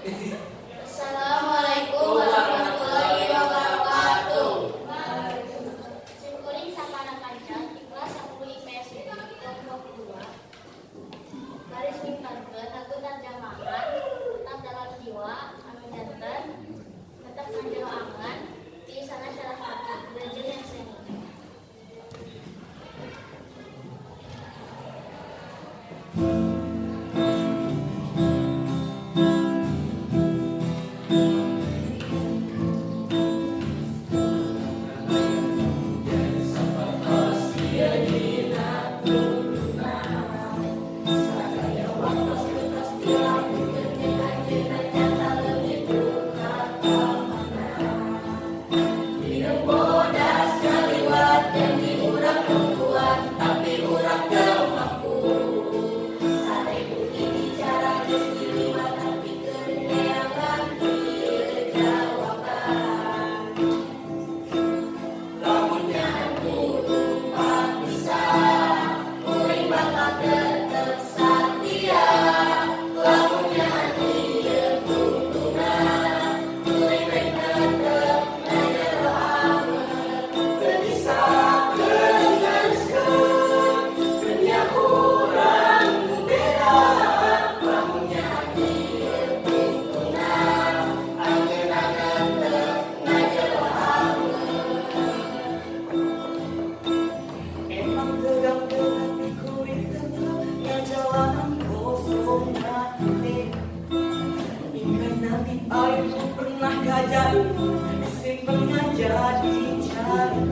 Assalamualaikum warahmatullahi wabarakatuh. Simkuring sapara kanca ti kelas 10 IPS kelompok 2. Baris nyiptakeun lagu terjemahan Tetap Dalam Jiwa anu janten Netep Ngajero Angan ti Isyana Sarasvati. Wilujeng nyakseni. Sapertos ieu dina tungtungna, sadaya waktos nu tos dilakukeun jeung anjeunna nyata leungit ku kakamana. Hirup bodas ngaliwat, janji urang nu kuat, tapi urang teu mampu. 1000 hiji cara geus diliwat, tapi keur neangan ieu jawaban. Lamun nyaan kudu papisah, kuring bakal tetep satia. Lamun nyaan ieu tungtungna, kuring rek netep ngajero angeun. Teu bisa terus neruskeun, dunya urang nu beda. Lamun nyaan ieu tungtungna, anjeunna netep ngajero angeun. Emang tegang tapi kuring tetep ngajalanan kosong hati. Ingat nanti air pernah kajadi, sing pernah jadi carita.